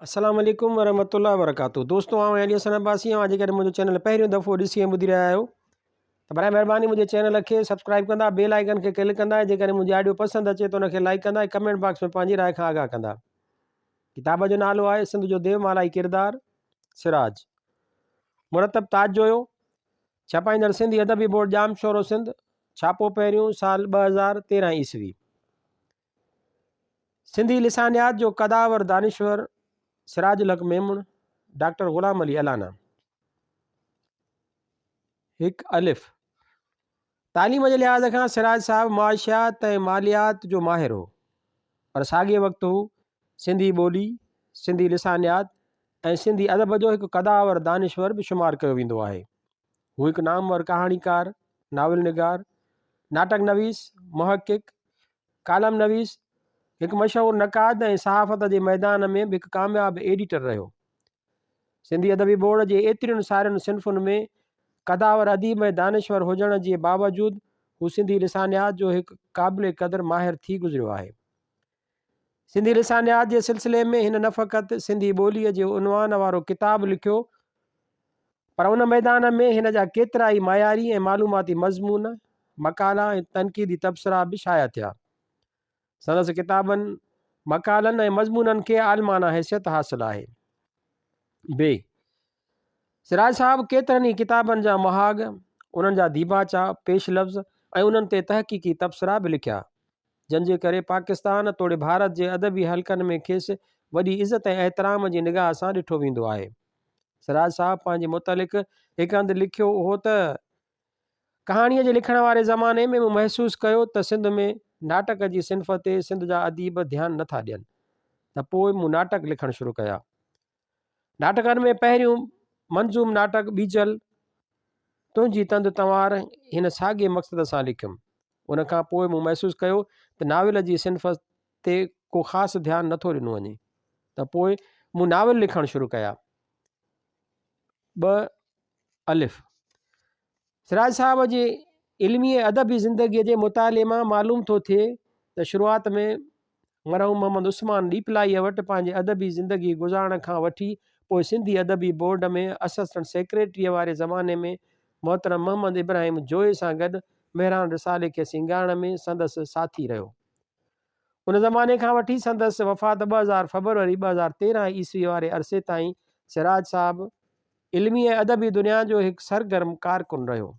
السلام عليڪم ورحمة الله وبرڪاته دوستو آئون علي حسن عباسي اوهان جيڪڏهن منهنجو چينل پهريون دفعو ڏسي ۽ ٻڌي رهيا آهيو ته برائي مهرباني منهنجي چينل کي سبسڪرائب ڪندا بيل آئيڪن کي ڪلڪ ڪندا ۽ جيڪڏهن منهنجي آڊيو پسند اچي ته ان کي لائڪ ڪندا ۽ ڪمينٽ باڪس ۾ پنهنجي راء کان آگاهه ڪندا. ڪتاب جو نالو آهي سنڌ جو ديومالائي ڪردار سراج. مرتب تاج جويو، ڇپائيندڙ سنڌي ادبي بورڊ ڄامشورو سنڌ، ڇاپو پهريون سال 2013 عيسوي. سنڌي لسانيات جو قدآور دانشور سراج الحق ميمڻ، ڊاڪٽر غلام علي الانا. هڪ الف، تعليم جي لحاظ کان سراج صاحب معاشيات ۽ ماليات جو ماهر هو، پر ساڳئي وقت هو سنڌي ٻولي، سنڌي لسانيات ۽ سنڌي ادب جو هڪ قدآور دانشور به شمار ڪيو ويندو آهي. هو هڪ نامور ڪهاڻيڪار، ناول نگار، ناٽڪ نويس، محقق، ڪالم نويس، هڪ مشهور نقاد ۽ صحافت جي ميدان ۾ به هڪ ڪامياب ايڊيٽر رهيو. سنڌي ادبي بورڊ جي ايترين سارين صنفن ۾ قدآور اديب ۽ دانشور هجڻ جي باوجود هو سنڌي لسانيات جو هڪ قابل قدر ماهر ٿي گذريو آهي. سنڌي لسانيات جي سلسلي ۾ هن نه فقط سنڌي ٻوليء جي عنوان وارو ڪتاب لکيو پر ان ميدان ۾ هن جا ڪيترائي معياري ۽ معلوماتي مضمون، مقالا ۽ تنقيدي تبصرا به شايع ٿيا. سندس ڪتابن، مقالن ۽ مضمونن کي عالمانه حيثيت حاصل آهي. بي. سراج صاحب ڪيترن ئي ڪتابن جا مهاڳ، انهن جا ديباچا، پيش لفظ ۽ انهن تي تحقيقي تبصرا به لکيا، جن جي ڪري پاڪستان توڙي ڀارت جي ادبي حلقن ۾ کيس وڏي عزت ۽ احترام جي نگاهه سان ڏٺو ويندو آهي. سراج صاحب پنهنجي متعلق هڪ هنڌ لکيو هو ته. ڪهاڻيء جي لکڻ واري زماني ۾ مون محسوس ڪيو ته سنڌ ۾ ناٽڪ جي صنف تي سنڌ جا اديب ڌيان نه ٿا ڏين ته پوء مون ناٽڪ لکڻ شروع ڪيا. ناٽڪن ۾ پهريون منظوم ناٽڪ ٻيجل تنهنجي تند تنوار هن ساڳئي مقصد سان لکيم. ان کان پوء مون محسوس ڪيو ته ناول جي صنف تي ڪو خاص ڌيان نه ٿو ڏنو وڃي ته پوء مون ناول لکڻ شروع ڪيا. ٻه الف، سراج صاحب جي علمي ۽ ادبي زندگيء جي مطالعي مان معلوم ٿو ٿئي ته شروعات ۾ مرحوم محمد عثمان ڏيپلائيء وٽ پنهنجي ادبي زندگي گذارڻ کان وٺي پوء سنڌي ادبي بورڊ ۾ اسسٽنٽ سيڪريٽريء واري زماني ۾ محترم محمد ابراهيم جويي سان گڏ مهراڻ رسالي کي سينگارڻ ۾ سندس ساٿي رهيو. ان زماني کان وٺي سندس وفات 2000 فبروري 2013 عيسوي واري عرصي تائين سراج صاحب علمي ۽ ادبي دنيا جو هڪ سرگرم ڪارڪن رهيو.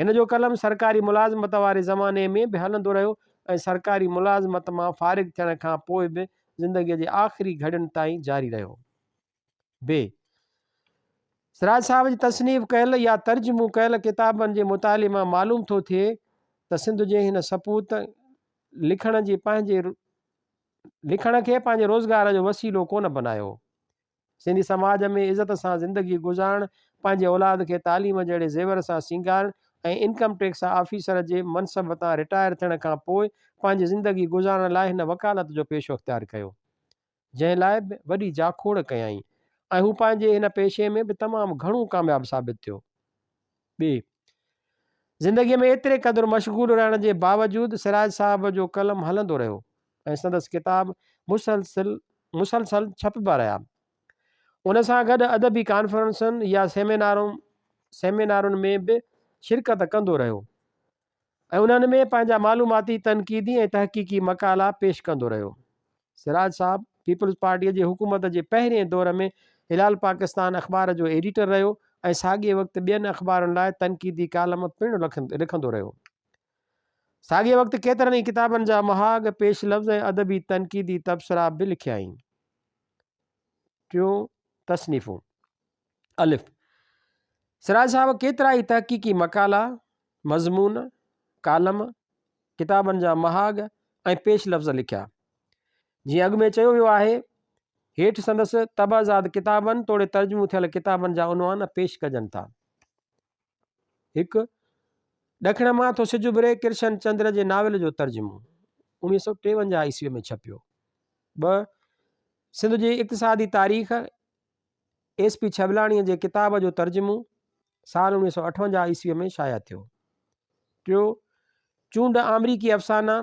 هن جو قلم سرڪاري ملازمت واري زماني ۾ به هلندو رهيو ۽ سرڪاري ملازمت مان فارغ ٿيڻ کان پوء به زندگيء جي آخري گهڙين تائين جاري رهيو. بي. سراج صاحب جي تصنيف ڪيل يا ترجمو ڪيل ڪتابن جي مطالعي مان معلوم ٿو ٿئي ته سنڌ جي هن سپوت لکڻ جي پنهنجي لکڻ کي پنهنجي روزگار جو وسيلو ڪونه بنايو. سنڌي سماج ۾ عزت سان زندگي گذارڻ، پنهنجي اولاد کي تعليم جهڙي زيور سان سينگارڻ ۽ انڪم ٽيڪس آفيسر جي منصب تان رٽائر ٿيڻ کان پوء پنهنجي زندگي گذارڻ لاء هن وڪالت جو پيشو اختيار ڪيو. جنهن لاء به وڏي جاکوڙ ڪيائين ۽ هو پنهنجي هن پيشي ۾ به تمام گهڻو ڪامياب ثابت ٿيو. ٻي، زندگيء ۾ ايتري قدر مشغول رهڻ جي باوجود سراج صاحب جو قلم هلندو رهيو ۽ سندس ڪتاب مسلسل مسلسل ڇپبا رهيا. ان سان گڏ ادبي ڪانفرنسن يا سيمينارن ۾ به شرڪت ڪندو رهيو ۽ انهن ۾ پنهنجا معلوماتي، تنقيدي ۽ تحقيقي مقالا پيش ڪندو رهيو. سراج صاحب پيپلز پارٽيء جي حڪومت جي پهرئين دور ۾ هلال پاڪستان اخبار جو ايڊيٽر رهيو ۽ ساڳئي وقت ٻين اخبارن لاء تنقيدي ڪالم پڻ لکندو رهيو. ساڳئي وقت ڪيترن ئي ڪتابن جا مهاڳ، پيش لفظ ۽ ادبي تنقيدي تبصرا به لکيائين. ٽيون تصنيفون، الف، سراج صاحب ڪيترائي تحقيقي مقالا، مضمون، ڪالم، ڪتابن جا مهاڳ ۽ پيش لفظ لکيا. جيئن اڳ ۾ چيو ويو آهي، هيٺ سندس طبعزاد ڪتابن توڙي ترجمو ٿيل ڪتابن جا عنوان پيش ڪجن ٿا. هڪ، ڏکڻ مان ٿو سج اڀري ڪرشن چندر جي ناول جو ترجمو 1953 عيسويء ۾ ڇپيو. ٻه، سنڌ جي اقتصادي تاريخ ايس پي ڇٻلاڻيء جي ڪتاب جو ترجمو سال 1958 عيسويء ۾ شايع ٿيو. ٽيو، چونڊ آمريڪي افسانا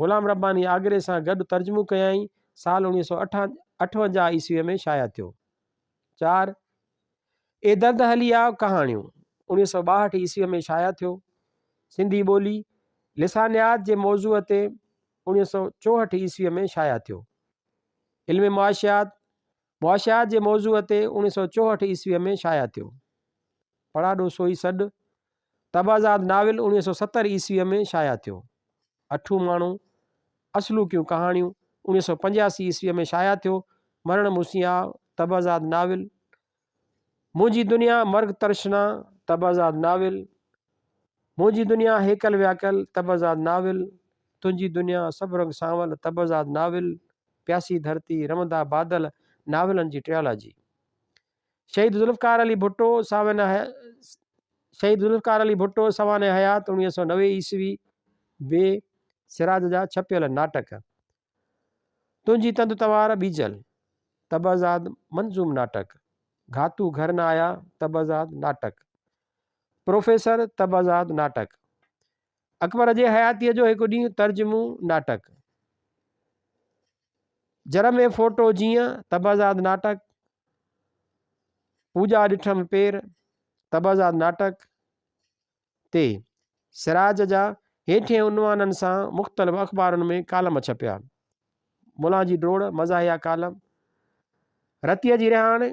غلام رباني آگري سان گڏ ترجمو ڪيائين، سال 58 عيسويء ۾ شايع ٿيو. چار. اي درد هلي آء، ڪهاڻيون، 1962 عيسويء ۾ شايع ٿيو. سنڌي ٻولي، لسانيات جي موضوع تي 1964 عيسويء ۾ شايع ٿيو. علم معاشيات، معاشيات جي موضوع تي 1964 عيسويء ۾ شايع ٿيو. پڙاڏو سوئي سڏ، طبعزاد ناول 1970 عيسويء ۾ شايع ٿيو. اٺون ماڻهو، اصلوڪيون ڪهاڻيون، 1985 عيسويء ۾ شايع ٿيو. مرڻ مون سين آء، طبعزاد ناول، منهنجي دنيا مرگ ترشنا، طبعزاد ناول، منهنجي دنيا هيڪل وياڪل، طبعزاد ناول، تنهنجي دنيا سڀ رنگ سانول، طبعزاد ناول، پياسي ڌرتي، رمندا بادل، ناولن جي ٽريالاجي. شهيد ذوالفقار علي ڀٽو سوانح شهيد ذوالفقار علي ڀٽو سوانح حيات 1990 عيسوي بي سراج جا ڇپيل ناٽڪ. تنهنجي تند تنوار ٻيجل، طبعزاد منظوم ناٽڪ، گهاتو گهر نه آيا، طبعزاد ناٽڪ، پروفيسر، طبعزاد ناٽڪ، اڪبر جي حياتيء جو هڪ ڏينهن، ترجمو، ناٽڪ، جر ۾ ڦوٽو جيئن، طبعزاد ناٽڪ، پوڄا ڏٺم پير، طبعزاد ناٽڪ. تي سراج جا هيٺين عنوانن سان مختلف اخبارن ۾ ڪالم ڇپيا. ملان جي ڊوڙ، مزاحيه ڪالم، رتيء جي رهاڻ،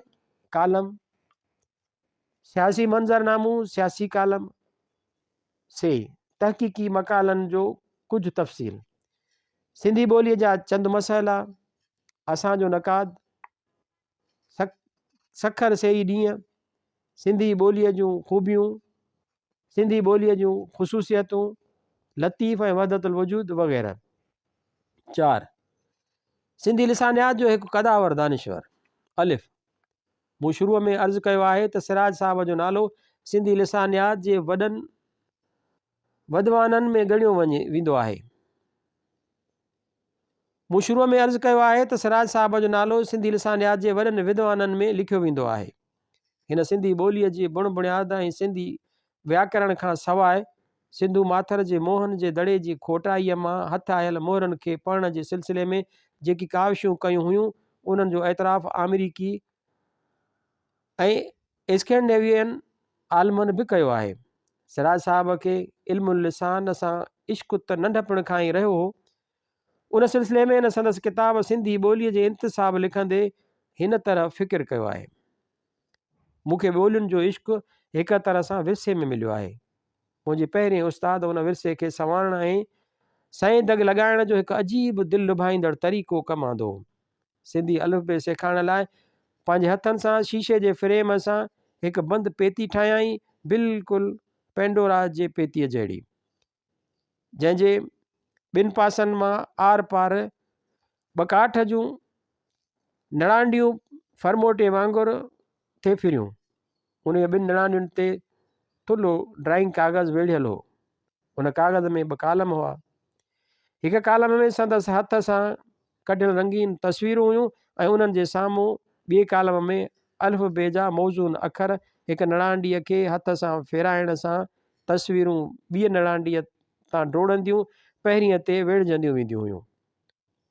ڪالم، سياسي منظرنامو، سياسي ڪالم، سي تحقيقي مقالن جو ڪجهه تفصيل، سنڌي ٻوليء جا چند مسئلا، اسان جو نقاد، سکر سيئي ڏينهن، سنڌي ٻوليء جون خوبيون، سنڌي ٻوليء جون خصوصيتون، لطيف ۽ وحدت الوجود وغيره. چار. سنڌي لسانيات جو هڪ قدآور دانشور. الف. مون شروع ۾ عرض ڪيو آهي ته سراج صاحب جو نالو سنڌي لسانيات جي وڏن ودوانن ۾ ڳڻيو ويندو آهي. مون شروع ۾ عرض ڪيو آهي ته سراج صاحب جو نالو سنڌي لسانيات جي وڏن ودوانن ۾ لکيو ويندو آهي. هن سنڌي ٻوليء جي بڻ بڻياد ۽ سنڌي وياڪرڻ کان سواء سنڌو ماٿر جي موهن جي دڙي جي کوٽائيء مان هٿ آيل مهرن کي پڙهڻ جي سلسلي ۾ جيڪي ڪاوشون ڪيون هيون، انهن جو اعتراف آمريڪي ۽ اسڪينڊنيوين عالمن به ڪيو آهي. سراج صاحب کي علم اللسان سان عشق ته ننڍپڻ کان ئي رهيو هو. ان سلسلي ۾ هن سندس ڪتاب سنڌي ٻوليء جي انتساب لکندي هن طرح فڪر ڪيو آهي. مون کي ٻولين جو عشق هڪ طرح سان ورثي ۾ مليو آهي. منهنجي پهرين استاد ان ورثي کي سنوارڻ ۽ سئين دڳ لڳائڻ جو هڪ عجيب دل لڀائيندڙ طريقو ڪم آندو هو. سنڌي الف بي سيکارڻ لاء پنهنجي هٿن سان شيشي جي فريم سان هڪ بند پيتي ٺاهيائين، بلڪل پينڊورا جي پيتيء جهڙي. جنهن جي ٻن پاسن مان آر پار ٻه ڪاٺ جون نڙانڊيون فرموٽي وانگر ٿي ڦريون. انهيء ٻن نڙانڊين تي ٿلهو ڊرائنگ ڪاغذ ويڙهيل هو. ان ڪاغذ ۾ ٻه ڪالم هئا. هڪ ڪالم ۾ سندس هٿ سان ڪڍيل رنگين تصويرون هيون ۽ انهن جي سامهون ٻئي ڪالم ۾ الف بي جا موزون اکر هڪ نڙانڊيء کي هٿ سان ڦيرائڻ سان تصويرون ٻيء نڙانڊيء تان ڊوڙنديون پهرينء تي ويڙهجنديون وينديون هيون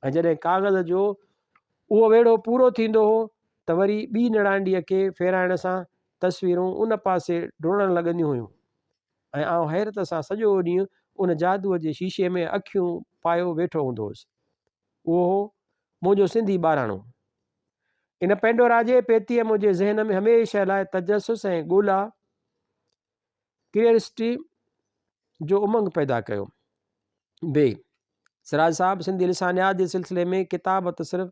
۽ جڏهن ڪاغذ جو اهو ويڙهو پورو ٿيندو هو ته وري ٻي نڙانڊيء کي ڦيرائڻ سان تصويرون ان پاسي ڊوڙڻ لڳنديون هيون ۽ آئون حيرت سان سڄو ڏينهن ان جادوء جي شيشي ۾ اکيون پايو ويٺو هوندو هوس. اهو هو منهنجو سنڌي ٻاراڻو. ان پينڊورا جي پيتيء منهنجي ذهن ۾ هميشه لاء تجسس ۽ ڳولا، Curiosity، جو امنگ پيدا ڪيو. بي. سراج صاحب سنڌي لسانيات جي سلسلي ۾ ڪتاب ته صرف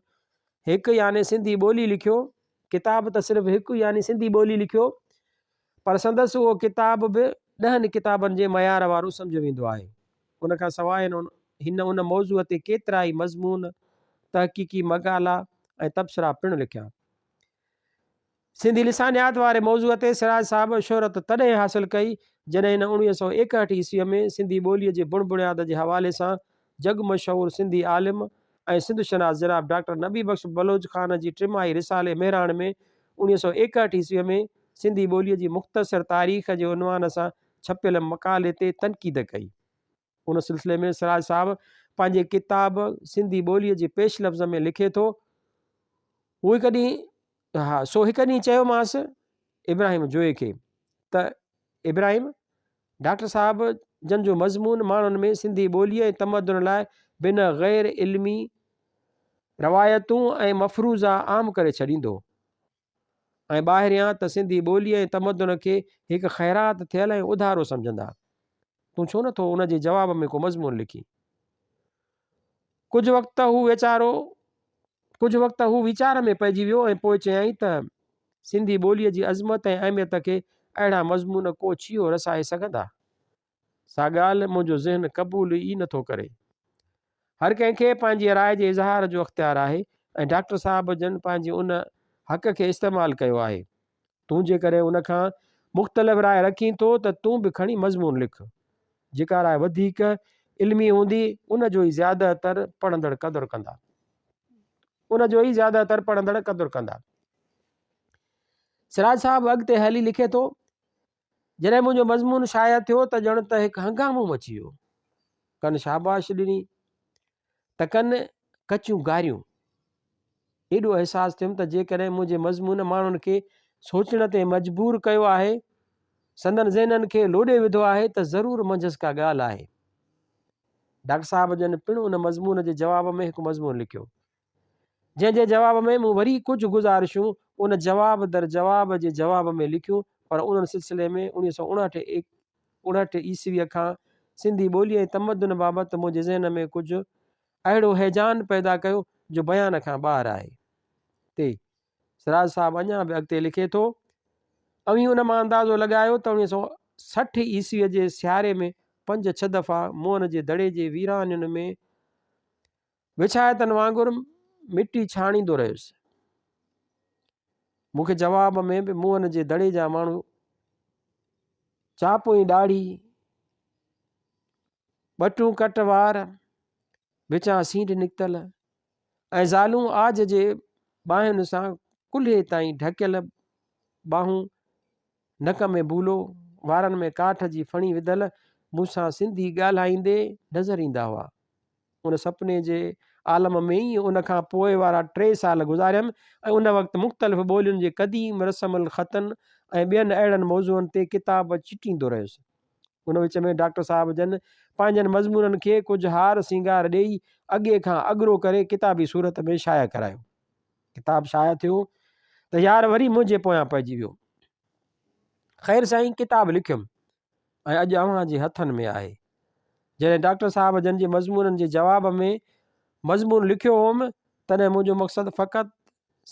هڪ يعني سنڌي ٻولي لکيو، ڪتاب ته صرف هڪ يعني سنڌي ٻولي لکيو، پر سندس اهو ڪتاب به ڏهن ڪتابن جي معيار وارو سمجهيو ويندو آهي. ان کان سواء هن ان موضوع تي ڪيترائي مضمون، تحقيقي مقالا ۽ تبصرا پڻ لکيا. سنڌي لسانيات واري موضوع تي سراج صاحب شهرت تڏهن حاصل ڪئي، جڏهن هن 1961 عيسويء ۾ سنڌي ٻوليء جي بڻ بڻياد جي حوالي سان جڳ مشهور سنڌي عالم ۽ سنڌ شناس جناب ڊاڪٽر نبي بخش بلوچ خان جي ٽماهي رسالي مهراڻ ۾ 1961 عيسويء ۾ سنڌي ٻوليء جي مختصر تاريخ جي عنوان سان ڇپيل مقالي تي تنقيد ڪئي. ان سلسلي ۾ سراج صاحب پنهنجي ڪتاب سنڌي ٻوليء جي پيش لفظ ۾ لکي ٿو. هو هڪ ڏينهن ها سو هڪ ڏينهن چيومانس ابراهيم جويي کي ته ابراهيم ڊاڪٽر صاحب جن جو مضمون ماڻهن ۾ سنڌي ٻوليء ۽ تمدن لاء بنهه غير علمي روايتون ۽ مفروضا عام ڪري ڇڏيندو ۽ ٻاهريان ته سنڌي ٻوليء ۽ تمدن کي هڪ خيرات ٿيل ۽ اڌارو سمجهندا. تون ڇو نٿو ان جي جواب ۾ ڪو مضمون لکين؟ ڪجهه وقت ته هو ويچارو ڪجهه وقت هو ويچار ۾ پئجي ويو ۽ پوء چيائين ته، سنڌي ٻوليء جي عظمت ۽ اهميت کي اهڙا مضمون ڪو ڇيهو رسائي سگهندا؟ سا ڳالهه منهنجو ذهن قبول ئي نه ٿو ڪري. هر ڪنهن کي پنهنجي راء جي اظهار جو اختيار آهي ۽ ڊاڪٽر صاحب جن پنهنجي ان حق کي استعمال ڪيو آهي. تون جيڪڏهن ان کان مختلف راء رکين ٿو ته تون به کڻي مضمون لک. جيڪا راء وڌيڪ علمي هوندي ان جو ئي زياده تر پڙهندڙ قدر ڪندا. ان جو ئي زياده تر پڙهندڙ قدر ڪندا. سراج صاحب اڳتي هلي لکي ٿو، جڏهن منهنجو مضمون شايع ٿيو ته ڄڻ ته هڪ هنگامو مچي ويو. ڪن شاباش ڏني ته ڪن ڪچيون گاريون. ايڏو احساس ٿيم ته جيڪڏهن منهنجي مضمون ماڻهن کي سوچڻ تي مجبور ڪيو آهي، سندن ذهنن کي لوڏي وڌو آهي ته ضرور منجهس ڪا ڳالهه آهي. ڊاڪٽر صاحب جن پڻ ان مضمون جي جواب ۾ هڪ مضمون لکيو، جنهن جي جواب ۾ مون وري ڪجهه گذارشون ان جواب در جواب جي جواب ۾ لکيون، پر ان سلسلي ۾ 1959 59 عيسويء کان سنڌي ٻولي ۽ تمدن بابت منهنجي ذهن ۾ ڪجهه اهڙو هيجان پيدا ڪيو جو بيان کان ٻاهر آهي. تي سراج صاحب اڃا به اڳتي لکي ٿو، اوهين ان مان اندازو لڳايو ته 1960 عيسويء جي سياري ۾ پنج ڇهه دفعا موهن جي دڙي جي ويرانين ۾ وڇائتن وانگر مٽي ڇاڻيندو رهيس. مون کي جواب ۾ به موهن جي دڙي جا ماڻهو چاپوئين ڏاڙهي، ٻٽون ڪٽ وار، وچان سينڍ نڪتل ۽ زالون عاج جي ٻانهن سان ڪلهي تائين ڍڪيل ٻانهون، نڪ ۾ بولو، وارن ۾ ڪاٺ جي ڦڻي وڌل مون سان سنڌي ڳالهائيندي نظر ايندا هئا. ان سپني جي عالم ۾ ئي ان کان پوء وارا ٽي سال گذاريم ۽ ان وقت مختلف ٻولين جي قديم رسم الخطن ۽ ٻين اهڙن موضوعن تي ڪتاب چٽيندو رهيس. ان وچ ۾ ڊاڪٽر صاحب جن پنهنجن مضمونن کي ڪجهه هار سينگار ڏيئي اڳي کان اڳرو ڪري ڪتابي صورت ۾ شايع ڪرايو. ڪتاب شايع ٿيو ته يار وري منهنجي پويان پئجي ويو. خير سائين ڪتاب لکيم ۽ اڄ اوهان جي هٿن ۾ آهي. جڏهن ڊاڪٽر صاحب جن جي مضمونن جي جواب ۾ مضمون لکيو هوم، تڏهن منهنجو مقصد فقط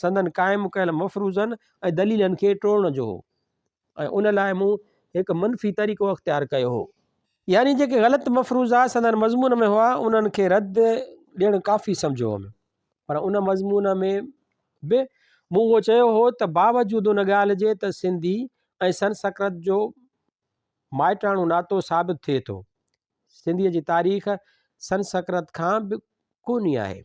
سندن قائم ڪيل مفروضن ۽ دليلن کي ٽوڙڻ جو هو ۽ ان لاء مون هڪ منفي طريقو اختيار ڪيو هو. يعني جيڪي غلط مفروضا سندن مضمون ۾ هئا، انهن کي رد ڏيڻ ڪافي سمجهيو هوم. پر ان مضمون ۾ به مون اهو چيو هو ته باوجود ان ڳالهه جي ته سنڌي ۽ سنسڪرت جو مائٽاڻو ناتو ثابت ٿئي ٿو، سنڌيء جي تاريخ سنسڪرت کان به ڪونهي آهي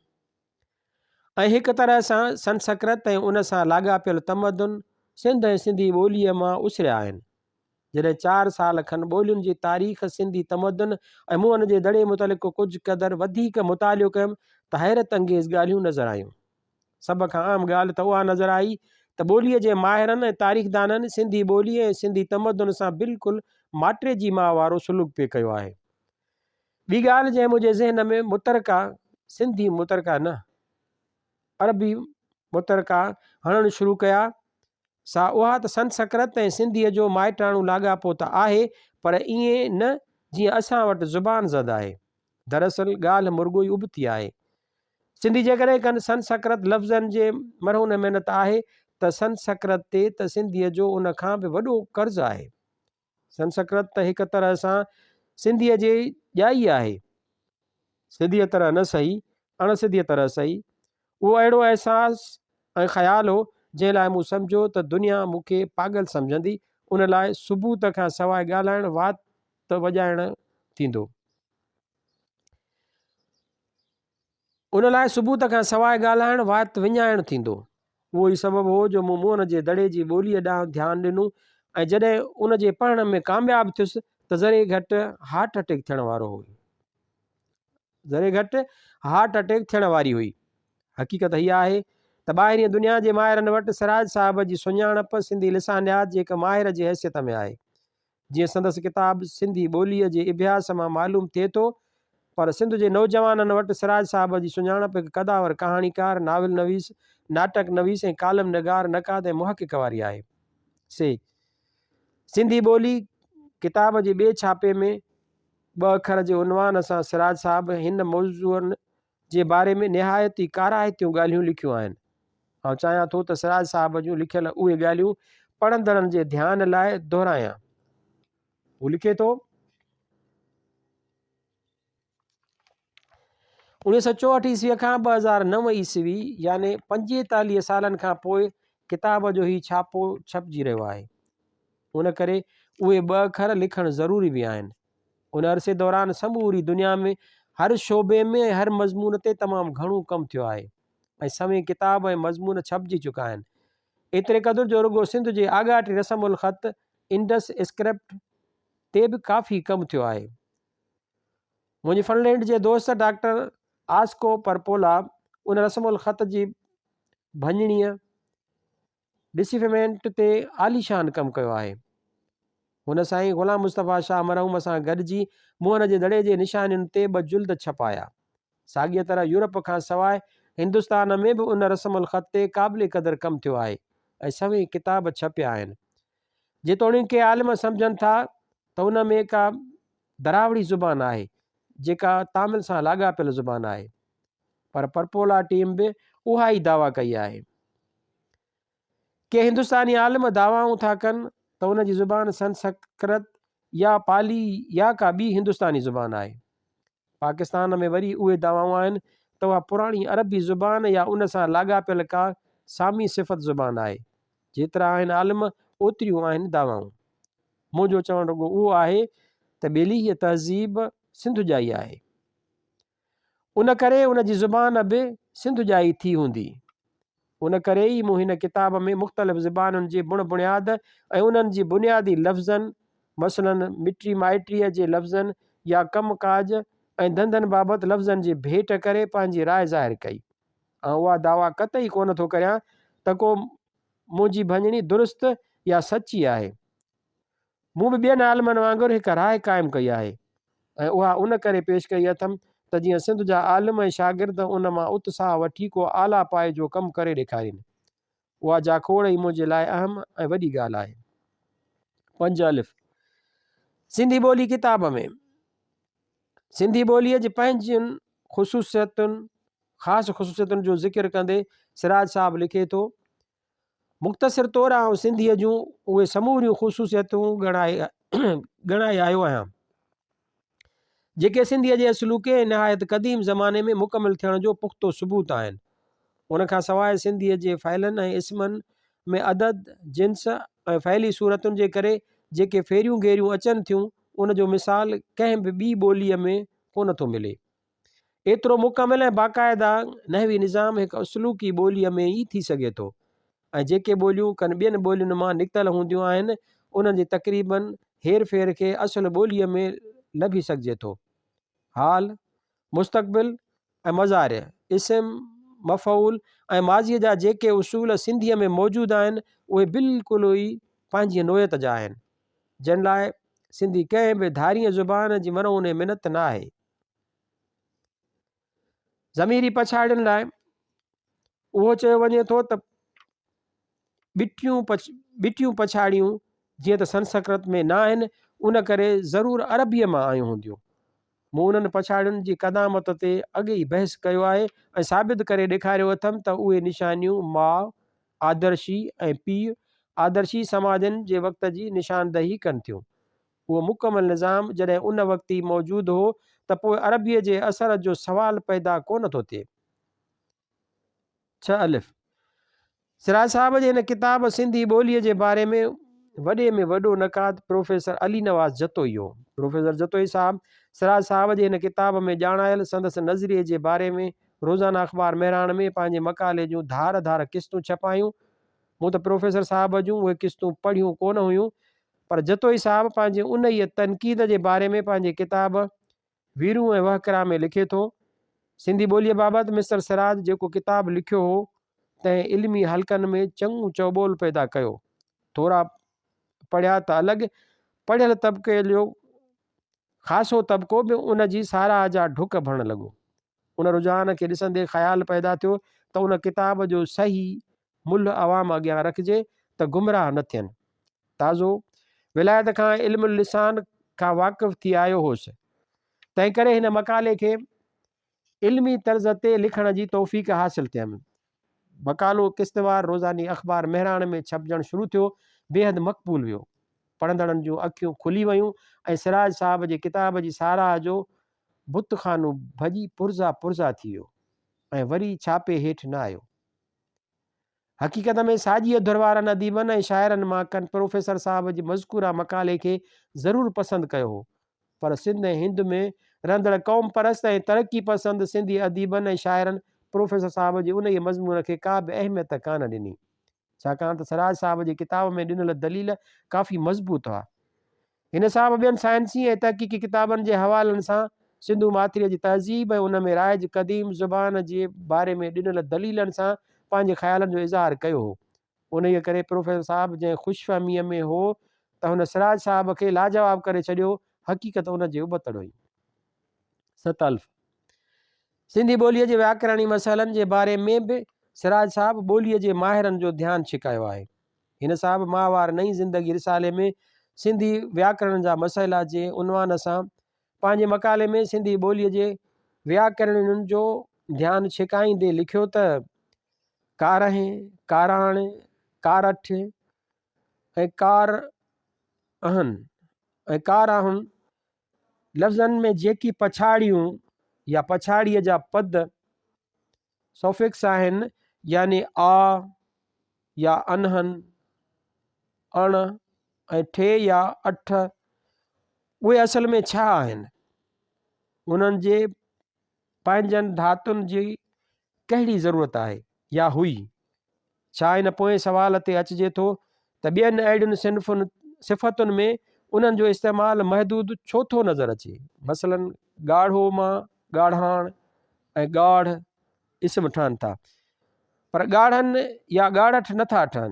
۽ هڪ طرح سان سنسڪرت ۽ ان سان لاڳاپيل تمدن سنڌ ۽ سنڌي ٻوليء مان اسريا آهن. جڏهن چار سال کن ٻولين جي تاريخ، سنڌي تمدن ۽ موهن جي دڙي متعلق ڪجهه قدر وڌيڪ مطالعو ڪيم ته حيرت انگيز ڳالهيون نظر آيون. سڀ کان اهم ڳالهه ته اها نظر آئي ته ٻوليء جي ماهرن ۽ تاريخدانن سنڌي ٻولي ۽ سنڌي تمدن سان بلڪل ماٽيجي ماء وارو سلوڪ پئي ڪيو آهي. ٻي ڳالهه جنهن منهنجي ذهن ۾ مترڪا، سنڌي مترڪا نه، عربي مترڪا هڻڻ شروع ڪيا، سا اها ته سنسڪرت ۽ سنڌيء جو مائٽاڻو لاڳاپو ته آهي، پر ائين نه جيئن اسان وٽ زبان زد آهي. دراصل ڳالهه مرڳو ئي ابتي آهي. سنڌي جيڪڏهن ڪن سنسڪرت لفظن جي مرهون منت آهي ته سنسڪرت تي ته سنڌيء جو ان کان به وڏو قرض آهي. سنسڪرت ته هڪ طرح سان سنڌيء جي ڄائي آهي. سڌيء طرح نه سهي، اڻ سڌيء طرح سهي. اهو اهڙو احساس ۽ خيال هو، جنهن لاء مون سمجهيو ته دنيا مون کي پاڳل سمجهندي، ان لاء ثبوت کان سواء ڳالهائڻ وات وڄائڻ ٿيندو. ان لاء ثبوت کان سواء ڳالهائڻ وات وڃائڻ ٿيندو. اهو ئي سبب هو جو مون موهن جي دڙي جي ٻوليء ڏانهن ڌيان ڏنو ۽ جڏهن ان جي پڙهڻ ۾ ڪامياب ٿيس ته ذري گهٽ هارٽ اٽيڪ ٿيڻ وارو هو. ذري گهٽ هارٽ اٽيڪ ٿيڻ واري هئي. حقيقت هيء آهي ته ته ٻاهرينء دنيا جي ماهرن وٽ سراج صاحب جي سڃاڻپ سنڌي لسانيات جي هڪ ماهر جي حيثيت ۾ آهي. جيئن سندس ڪتاب سنڌي ٻوليء جي اڀياس مان معلوم ٿئي ٿو، پر سنڌ جي نوجوانن وٽ سراج صاحب جي سڃاڻپ هڪ قداور ڪهاڻيڪار، ناول نويس، ناٽڪ نويس ۽ ڪالم نگار، نقاد ۽ محقق واري آهي. سي. سنڌي ٻولي ڪتاب جي ٻئي ڇاپي ۾ ٻه اکر جي عنوان سان سراج صاحب هن موضوعن جي باري ۾ نهايت ئي ڪارائتيون ڳالهيون لکيون آهن. آئون چاهيان ٿو ته سراج صاحب جون لکيل اهي ڳالهيون پڙهندڙن جي ڌيان لاء دهرايان. هو لکي ٿو. 1964 عيسويء کان 2009 عيسوي يعني 45 سالن کان پوء ڪتاب جو هي ڇاپو ڇپجي رهيو آهي. ان ڪري اهي ٻه اکر لکڻ ضروري به آهن. ان عرصي دوران سموري دنيا ۾ هر شعبي ۾ ۽ هر مضمون تي تمام گهڻو ڪم ٿيو آهي ۽ سوين ڪتاب ۽ مضمون ڇپجي چڪا آهن. ايتري قدر جو رڳو سنڌ جي آڳاٽي رسم الخط انڊس اسڪرپٽ تي به ڪافي ڪم ٿيو آهي. منهنجي فنلينڊ جي دوست ڊاڪٽر آسڪو پرپولا ان رسم الخط جي ڀڃڻيء، Decipherment، تي عاليشان ڪم ڪيو آهي. هن سائين غلام مصطفيٰ شاهه مرحوم سان گڏجي موهن جي دڙي جي نشانين تي ٻه جلد ڇپايا. ساڳيء طرح يورپ کان سواء هندستان ۾ به ان رسم الخط تي قابل قدر ڪم ٿيو آهي ۽ سوين ڪتاب ڇپيا آهن. جيتوڻيڪ ڪي عالم سمجهن ٿا ته ان ۾ ڪا دراوڙي زبان آهي، جيڪا تامل سان لاڳاپيل زبان آهي. پر پرپولا ٽيم به اها ئي دعويٰ ڪئي آهي. ڪي هندستاني عالم دعوائون ٿا ڪن ته ان جي زبان سنسڪرت يا پالي يا ڪا ٻي هندستاني زبان آهي. پاڪستان ۾ وري اهي دعوائون آهن ته اها پراڻي عربي زبان يا ان سان لاڳاپيل ڪا سامي صفت زبان آهي. جيترا آهن عالم اوتريون آهن دعوائون. منهنجو چوڻ رڳو اهو آهي ته ٻيلي هيء تهذيب سنڌ ڄائي آهي. ان ڪري ان جي زبان به سنڌ ڄائي ٿي هوندي. ان ڪري ئي مون هن ڪتاب ۾ مختلف زبانن جي بڻ بڻياد ۽ انهن جي بنيادي لفظن مثلاً مٽي مائٽيء جي لفظن يا ڪم ڪاڄ ۽ ڌنڌن بابت لفظن جي ڀيٽ ڪري پنهنجي راء ظاهر ڪئي. آئون اها دعويٰ قطعي ڪونه ٿو ڪريان ته ڪو منهنجي ڀڃڻي درست يا سچي آهي. مون به ٻين عالمن وانگر هڪ راء قائم ڪئي آهي ۽ اها ان ڪري پيش ڪئي اٿم ته جيئن سنڌ جا عالم ۽ شاگرد ان مان اتساهه وٺي ڪو اعليٰ پائي جو ڪم ڪري ڏيکارين. اها جاکوڙ ئي منهنجي لاء اهم ۽ وڏي ڳالهه آهي. پنج الف. سنڌي ٻولي ڪتاب ۾ سنڌي ٻوليء جي پنهنجين خصوصيتن خاص خصوصيتن جو ذڪر ڪندي سراج صاحب لکي ٿو. مختصر طور آئون سنڌيء جون اهي سموريون خصوصيتون ڳڻائي ڳڻائي آيو آهيان، جيڪي سنڌيء جي اصلوڪي ۽ نهايت قديم زماني ۾ مڪمل ٿيڻ جو پختو ثبوت آهن. ان کان سواء سنڌيء جي فعلن ۽ اسمن ۾ عدد، جنس ۽ فعلي صورتن جي ڪري جيڪي ڦيريون گهيريون اچن ٿيون، ان جو مثال ڪنهن به ٻي ٻوليء ۾ ڪونه ٿو ملي. ايترو مڪمل ۽ باقاعده نحوي نظام هڪ اصلوڪي ٻوليء ۾ ئي ٿي سگهي ٿو ۽ جيڪي ٻوليون ڪن ٻين ٻولين مان نڪتل هونديون آهن، انهن جي تقريباً هير ڦير کي اصل ٻوليء ۾ لڀي سگهجي ٿو. حال، مستقبل ۽ مضارع، اسم، مفعول ۽ ماضيء جا جيڪي اصول سنڌيء ۾ موجود آهن، اهي بلڪل ئي پنهنجيء نوعيت جا آهن، جن لاء سنڌي ڪنهن به ڌارينء زبان جي مرهون منت نه آهي. ضميري پڇاڙين لاء اهو چيو وڃي ٿو ته ٻٽيون ٻٽيون پڇاڙيون جيئن ته سنسڪرت ۾ نه آهن ان ڪري ضرور عربيء مان آيون هونديون. مون انهن پڇاڙين جي قدامت تي اڳ ئي بحث ڪيو آهي ۽ ثابت ڪري ڏيکاريو اٿم ته اهي نشانيون ماء، آدرشي، ۽ پيء، آدرشي، سماجن جي وقت جي نشاندهي ڪن ٿيون. اهو مڪمل نظام جڏهن ان وقت ئي موجود هو ته پوء عربيء جي اثر جو سوال پيدا ڪونه ٿو ٿئي. ڇهه الف. سراج صاحب جي هن ڪتاب سنڌي ٻوليء جي باري ۾ وڏي ۾ وڏو نقاد پروفيسر علي نواز جتوئي هو. پروفيسر جتوئي صاحب سراج صاحب جي هن ڪتاب ۾ ڄاڻايل سندس نظريي جي باري ۾ روزانه اخبار مهراڻ ۾ پنهنجي مقالي جون ڌار ڌار قسطون ڇپايون. مون ته پروفيسر صاحب جون اهي قسطون پڙهيون ڪونه هيون پر جتوئي صاحب پنهنجي انهيء تنقيد جي باري ۾ پنهنجي ڪتاب ويرون ۽ وهڪرا ۾ لکي ٿو، سنڌي ٻوليء بابت مسٽر سراج جيڪو ڪتاب لکيو هو، تنهن علمي حلقن ۾ چڱو چؤٻول پيدا ڪيو. ٿورا پڙهيا ته الڳ، پڙهيل طبقي جو خاصو طبقو به ان جي ساراهه جا ڍڪ ڀرڻ لڳو. ان رجحان کي ڏسندي خيال پيدا ٿيو ته ان ڪتاب جو صحيح ملهه عوام اڳيان رکجي ته گمراهه نه ٿين. تازو ولايت کان علم اللسان کان واقف ٿي آيو هوس، تنهنڪري هن مقالي کي علمي طرز تي لکڻ جي توفيق حاصل ٿيم. مقالو قسطوار روزاني اخبار مهراڻ ۾ ڇپجڻ شروع ٿيو، بيحد مقبول ويو. پڙهندڙن جون اکيون کلي ويون ۽ سراج صاحب جي ڪتاب جي ساراهه جو بت خانو ڀڄي پرزا پرزا ٿي ويو ۽ وري ڇاپي هيٺ نه آيو. حقيقت ۾ ساڄيء ڌر وارن اديبن ۽ شاعرن مان ڪن پروفيسر صاحب جي مذڪوره مقالي کي ضرور پسند ڪيو هو، پر سنڌ ۽ هند ۾ رهندڙ قوم پرست ۽ ترقي پسند سنڌي اديبن ۽ شاعرن پروفيسر صاحب جي انهيء مضمون کي ڪا به اهميت ڪانه ڏني، ڇاڪاڻ ته سراج صاحب جي ڪتاب ۾ ڏنل دليل ڪافي مضبوط هئا. هن صاحب ٻين سائنسي ۽ تحقيقي ڪتابن جي حوالن سان سنڌو ماٿريء جي تهذيب ۽ ان ۾ رائج قديم زبان جي باري ۾ ڏنل دليلن سان پنهنجي خيالن جو اظهار ڪيو هو. انهيء ڪري پروفيسر صاحب جنهن خوشفهميء ۾ هو ته هن سراج صاحب کي لاجواب ڪري ڇڏيو، حقيقت ان جي ابتڙ هئي. ست الف. سنڌي ٻوليء جي وياڪرڻي مسئلن جي باري ۾ به سراج صاحب ٻوليء جي ماهرن جو ڌيان ڇڪايو آهي. هن صاحب ماهوار نئين زندگي رسالي ۾ سنڌي وياڪرڻ جا مسئلا جي عنوان سان پنهنجي مقالي ۾ سنڌي ٻوليء جي وياڪرڻين جو ڌيان ڇڪائيندي لکيو ته، ڪارهين، ڪاراڻ، ڪارٺ ۽ ڪار اهن ۽ ڪاراهن لفظن ۾ جيڪي پڇاڙيون يا پڇاڙيء جا پد، Suffix، آهن يعني آ يا انهن، اڻ ۽ ٺي يا اٺ اهي اصل ۾ ڇا آهن؟ انهن جي پنهنجن ڌاتن جي ڪهڙي ضرورت آهي يا هئي؟ ڇا ان پوئين سوال تي اچجي ٿو ته ٻين اهڙين صنفن صفتن ۾ انهن جو استعمال محدود ڇو ٿو نظر اچي؟ مثلاً ڳاڙهو مان ڳاڙهاڻ ۽ ڳاڙهه اسم ٺهن ٿا پر ڳاڙهن يا ڳاڙهٺ نه ٿا ٺهن.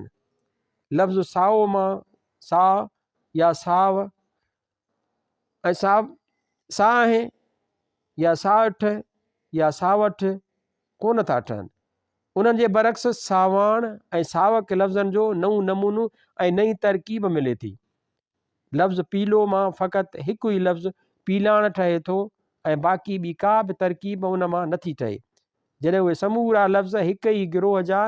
لفظ سائو مان ساء يا ساو ۽ سا ساهه يا ساٺ يا ساوٺ ڪونه ٿا ٺهن. انهن جي برعڪس ساواڻ ۽ ساوڪ لفظن جو نئون نمونو ۽ نئين ترڪيب ملي ٿي. لفظ پيلو مان فقط هڪ ئي لفظ پيلاڻ ٺهي ٿو ۽ باقي ٻي ڪا به ترڪيب ان مان نٿي ٺهي. جڏهن اهي سمورا لفظ هڪ ئي گروهه جا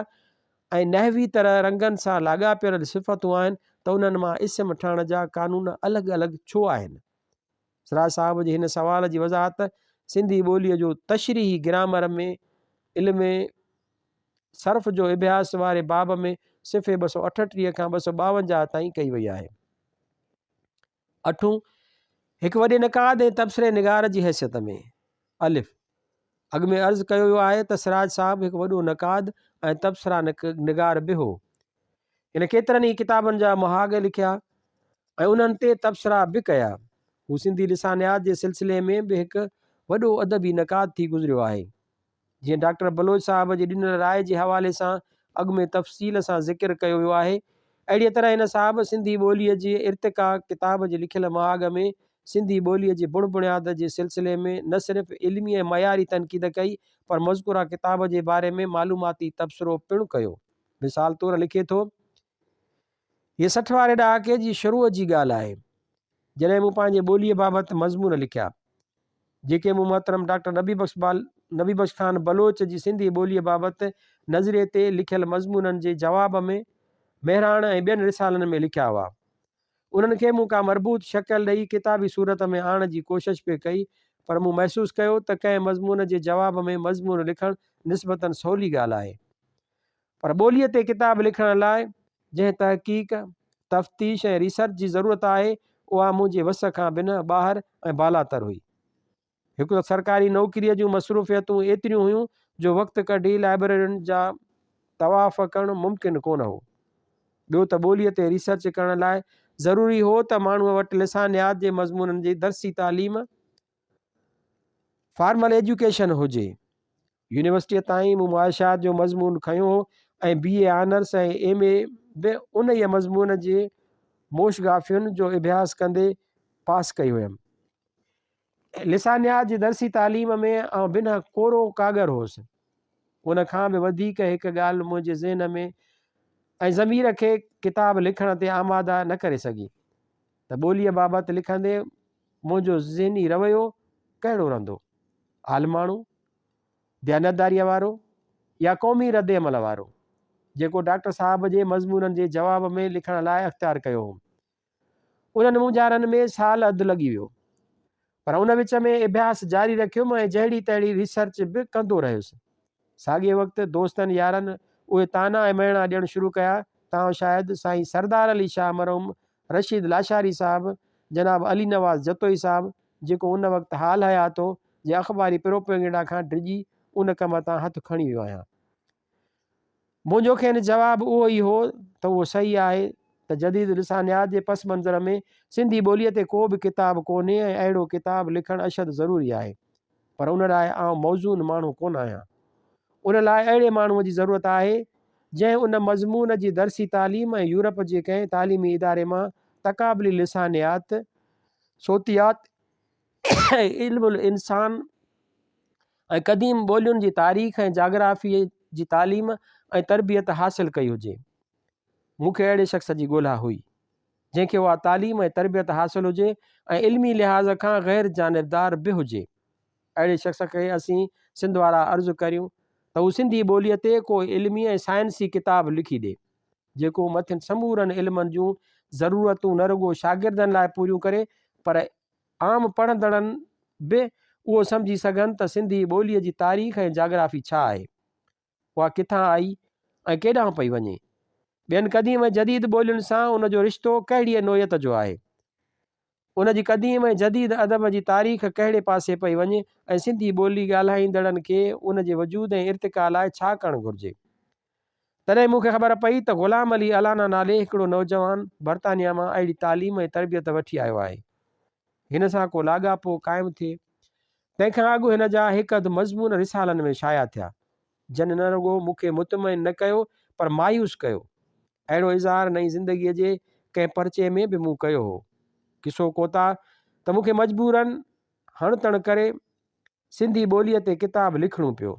۽ نحوي طرح رنگن سان لاڳاپيل صفتون آهن ته انهن مان اسم ٺهڻ جا قانون الڳ الڳ ڇو آهن؟ سراج صاحب جي هن سوال جي وضاحت سنڌي ٻوليء جو تشريحي گرامر ۾ علم صرف جو اڀياس واري باب ۾ صفحي 238 کان 252 تائين ڪئي وئي آهي. اٺون، هڪ وڏي نقاد ۽ تبصري نگار جي حيثيت ۾، الف، اڳ ۾ عرض ڪيو ويو آهي ته سراج صاحب هڪ وڏو نقاد ۽ تبصره نگار به هو. هن ڪيترن ئي ڪتابن جا مهاڳ لکيا ۽ انهن تي تبصرا به ڪيا. هو سنڌي لسانيات جي سلسلي ۾ به هڪ وڏو ادبي نقاد ٿي گذريو آهي. جيئن ڊاڪٽر بلوچ صاحب جي ڏنل راء جي حوالي سان اڳ ۾ تفصيل سان ذڪر ڪيو ويو آهي، اهڙيء طرح هن صاحب سنڌي ٻوليء جي ارتقا ڪتاب جي لکيل مهاڳ ۾ سنڌي ٻوليء جي بڻ بڻياد جي سلسلي ۾ نه صرف علمي ۽ معياري تنقيد ڪئي پر مذڪوره ڪتاب جي باري ۾ معلوماتي تبصرو پڻ ڪيو. مثال طور لکي ٿو. هيء 60 واري ڏهاڪي جي شروع جي ڳالهه آهي، جڏهن مون پنهنجي ٻوليء بابت مضمون لکيا. جيڪي مون محترم ڊاڪٽر نبي بخش نبي بخش خان بلوچ جي سنڌي ٻوليء بابت نظريي تي لکيل مضمونن جي جواب ۾ مهراڻ ۽ ٻين رسالن ۾ لکيا هئا. انهن کي مون ڪا مربوط شڪل ڏئي ڪتابي صورت ۾ آڻڻ جي ڪوشش پئي ڪئي، پر مون محسوس ڪيو ته ڪنهن مضمون جي جواب ۾ مضمون لکڻ نسبتاً سولي ڳالهه آهي. پر ٻوليء تي ڪتاب لکڻ لاء جنهن تحقيق، تفتيش ۽ ريسرچ جي ضرورت آهي، اها منهنجي وس کان بنهه ٻاهر ۽ بالاتر هئي. هڪ ته سرڪاري نوڪريء جون مصروفيتون ايتريون هيون جو وقت ڪڍي لائبريرين جا طواف ڪرڻ ممڪن ڪونه هو. ٻيو ته ٻوليء تي ريسرچ ڪرڻ لاء ضروري هو ته ماڻهوء وٽ لسانيات جي مضمونن جي درسي تعليم، Formal Education، هجي. يونيورسٽيء تائين مون معاشيات جو مضمون کنيو هو ۽ بي اي آنرس ۽ ايم اي به انهيء مضمون جي موشگافين جو اڀياس ڪندي پاس ڪئي هيم. لسانيات جي درسي تعليم ۾ آئون بنهه ڪورو ڪاڳر هوس. ان کان به وڌيڪ هڪ ڳالهه منهنجي ذهن ۾ ۽ ضمير کي ڪتاب لکڻ تي آماده نه ڪري سگهي ته ٻوليء بابت لکندي منهنجو ذهني رويو ڪهڙو رهندو؟ عالماڻو؟ ديانتداريء وارو يا قومي ردعمل وارو، جيڪو ڊاڪٽر صاحب جي مضمونن جي جواب ۾ لکڻ لاء اختيار ڪيو هوم. انهن مونجهارن ۾ سال اڌ لڳي ويو. پر ان وچ ۾ اڀياس جاري رکيم ۽ جهڙي تهڙي ريسرچ به ڪندو رهيس. ساڳئي وقت دوستن يارن اهي طعنا ۽ مهڻا ڏيڻ شروع ڪيا ته آئون شايد سائين سردار علي شاهه مرحوم رشيد لاشاري صاحب، جناب علي نواز جتوئي صاحب، جيڪو ان وقت حال حيات هو، جي اخباري پروپيگنڊا کان ڊڄي ان ڪم تان هٿ کڻي ويو آهيان. منهنجو کين جواب اهو ئي هو ته اهو صحيح آهي ته جديد لسانيات جي پس منظر ۾ سنڌي ٻوليء تي ڪو به ڪتاب ڪونهي ۽ اهڙو ڪتاب لکڻ اشد ضروري آهي پر ان لاء آئون موزون ماڻهو ڪونه آهيان. ان لاء اهڙي ماڻهوء جي ضرورت آهي جنهن ان مضمون جي درسي تعليم ۽ يورپ جي ڪنهن تعليمي اداري مان تقابلي لسانيات، صوتيات ۽ علم الانسان ۽ قديم ٻولين جي تاريخ ۽ جاگرافيء جي تعليم ۽ تربيت حاصل ڪئي هجي. مون کي اهڙي شخص جي ڳولها هئي، جنهن کي اها تعليم ۽ تربيت حاصل هجي ۽ علمي لحاظ کان غير جانبدار به هجي. اهڙي شخص کي اسين سنڌ وارا عرض ڪريون ته هو سنڌي ٻوليء تي ڪو علمي ۽ سائنسي ڪتاب لکي ڏي، جيڪو مٿين سمورن علمن جون ضرورتون نه رڳو شاگردن لاء پوريون ڪري پر عام پڙهندڙن به اهو سمجهي سگهن ته سنڌي ٻوليء جي تاريخ ۽ جاگرافي ڇا آهي؟ اها ڪٿان آئي ۽ ڪيڏانهن پئي وڃي؟ ٻين قديم ۽ جديد ٻولين سان ان جو رشتو ڪهڙيء نوعيت جو آهي؟ ان جي قديم ۽ جديد ادب جي تاريخ ڪهڙي پاسي پئي وڃي ۽ سنڌي ٻولي ڳالهائيندڙن کي ان جي وجود ۽ ارتقا لاء ڇا ڪرڻ گهرجي؟ تڏهن مون کي خبر پئي ته غلام علي الانا نالي هڪڙو نوجوان برطانيا مان اهڙي تعليم ۽ تربيت وٺي آيو آهي. هن سان ڪو لاڳاپو قائم ٿئي، تنهن کان اڳ هن جا هڪ اڌ مضمون رسالن ۾ شايع ٿيا، جن نه رڳو مون کي مطمئن نه ڪيو پر مايوس ڪيو. اهڙو اظهار نئين زندگيء جي ڪنهن پرچي ۾ به مون ڪيو هو. قصو ڪوتاهه ته مون کي مجبوراً هڻ تڻ ڪري سنڌي ٻوليء تي ڪتاب لکڻو پيو.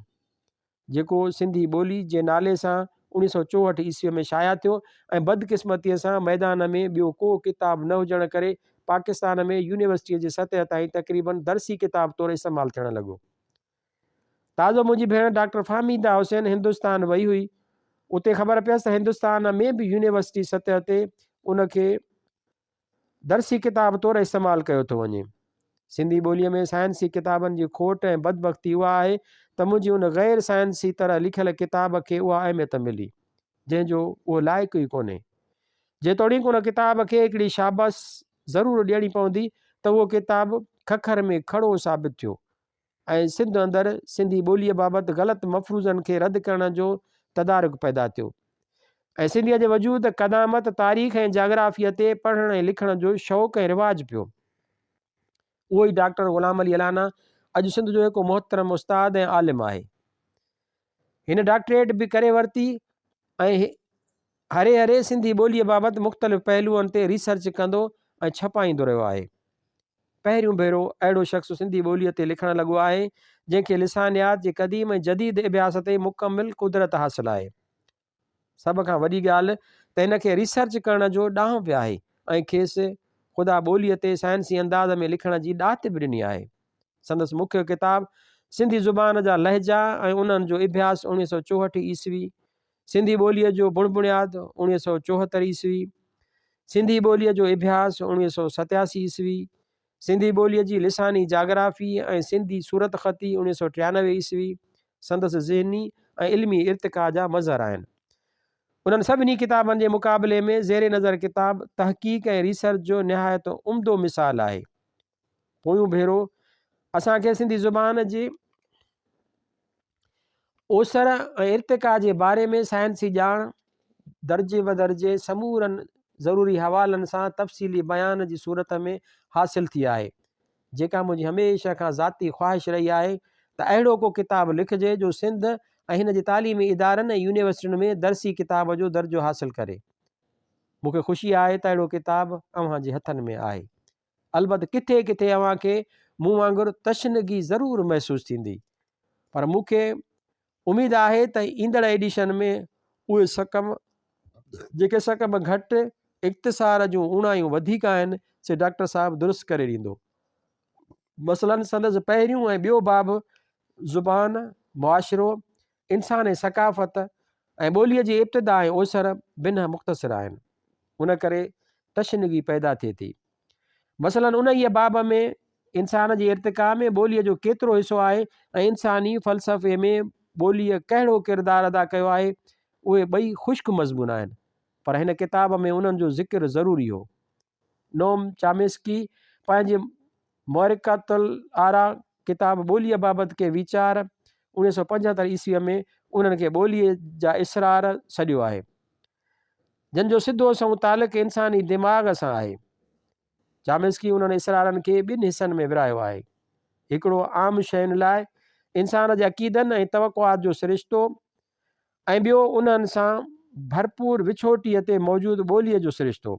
جيڪو سنڌي ٻولي جي نالي سان 1964 عيسويء ۾ شايع ٿيو ۽ بدقسمتيء سان ميدان ۾ ٻيو ڪو ڪتاب نه هجڻ ڪري پاڪستان ۾ يونيورسٽيء جي سطح تائين تقريباً درسي ڪتاب طور استعمال ٿيڻ لڳو. تازو منهنجي ڀيڻ ڊاڪٽر فهميده حسين هندستان وئي هئي. اتي خبر پيس ته هندستان ۾ به يونيورسٽي سطح تي ان کي درسي ڪتاب طور استعمال ڪيو ٿو وڃي. سنڌي ٻوليء ۾ سائنسي ڪتابن جي کوٽ ۽ بدبختي اها آهي ته منهنجي ان غير سائنسي طرح لکيل ڪتاب کي اها اهميت ملي، جنهن جو اهو لائق ئي ڪونهي. جيتوڻيڪ ان ڪتاب کي هڪڙي شابس ضرور ڏيڻي پوندي ته اهو ڪتاب ککر ۾ کڙو ثابت ٿيو ۽ سنڌ اندر سنڌي ٻوليء بابت غلط مفروضن کي رد ڪرڻ جو تدارڪ پيدا ٿيو ۽ سنڌيء جي وجود، قدامت، تاريخ ۽ جاگرافيء تي پڙهڻ ۽ لکڻ جو شوق ۽ رواج پيو. اهو ئي ڊاڪٽر غلام علي الانا اڄ سنڌ جو هڪ محترم استاد ۽ عالم آهي. هن ڊاڪٽريٽ به ڪري ورتي ۽ هري هري سنڌي ٻوليء بابت مختلف پهلوئن تي ريسرچ ڪندو ۽ ڇپائيندو رهيو آهي. پهريون ڀيرو اهڙو شخص سنڌي ٻوليء تي لکڻ لڳو آهي، جنهن کي لسانيات جي قديم ۽ جديد اڀياس تي مڪمل قدرت حاصل آهي. سڀ کان وڏي ڳالهه ته هن کي ريسرچ ڪرڻ جو ڏانء به آهي ۽ کيس خدا ٻوليء تي سائنسي انداز ۾ لکڻ جي ڏات به ڏني آهي. سندس مکيه ڪتاب سنڌي زبان جا لهجا ۽ انهن جو اڀياس 1964 عيسوي سنڌي ٻوليء جو بڻ بڻياد، 1974 عيسوي، سنڌي ٻوليء جو اڀياس، 1987 عيسوي، سنڌي ٻوليء جي لساني جاگرافي ۽ سنڌي صورتخطي، 1993 عيسوي، سندس ذهني ۽ علمي ارتقا جا مظهر آهن. انهن سڀني ڪتابن جي مقابلي ۾ زير نظر ڪتاب تحقيق ۽ ريسرچ جو نهايت عمدو مثال آهي. پويون ڀيرو اسان کي سنڌي زبان جي اوسر ۽ ارتقا جي باري ۾ سائنسي ڄاڻ درجي بدرجي سمورن ضروري حوالن سان تفصيلي بيان جي صورت ۾ حاصل ٿي آهي، جيڪا منهنجي هميشه کان ذاتي خواهش رهي آهي ته اهڙو ڪو ڪتاب لکجي جو سنڌ ۽ هن جي تعليمي ادارن ۽ يونيورسٽين ۾ درسي ڪتاب جو درجو حاصل ڪري. مون کي خوشي آهي ته اهڙو ڪتاب اوهان جي هٿن ۾ آهي. البت ڪٿي ڪٿي اوهان کي مون وانگر تشنگي ضرور محسوس ٿيندي. پر مون کي اميد آهي ته ايندڙ ايڊيشن ۾ اهي سقم جيڪي سقم گهٽ اختصار جون اوڻايون وڌيڪ آهن سي ڊاڪٽر صاحب درست ڪري ڏيندو. مثلاً سندس پهريون ۽ ٻيو باب زبان، معاشرو، انسان ۽ ثقافت ۽ ٻوليء جي ابتدا ۽ اوسر بنهه مختصر آهن. ان ڪري تشنگي پيدا ٿئي ٿي. مثلاً انهيء باب ۾ انسان جي ارتقا ۾ ٻوليء جو ڪيترو حصو آهي ۽ انساني فلسفي ۾ ٻوليء ڪهڙو ڪردار ادا ڪيو آهي، اهي ٻئي خشڪ مضمون آهن، پر هن ڪتاب ۾ انهن جو ذڪر ضروري هو. نوم چامسڪي پنهنجي معرڪة الآرا ڪتاب ٻوليء بابت ڪي ويچار 1975 عيسويء ۾ انهن کي ٻوليء جا اسرار سڏيو آهي. جن جو سڌو سنئون تعلق انساني دماغ سان آهي. چامسڪي انهن اسرارن کي ٻن حصن ۾ ورهايو آهي. هڪڙو عام شين لاء انسان جي عقيدن ۽ توقعات جو سرشتو ۽ ٻيو انهن سان ڀرپور وڇوٽيء تي موجود ٻوليء جو سرشتو.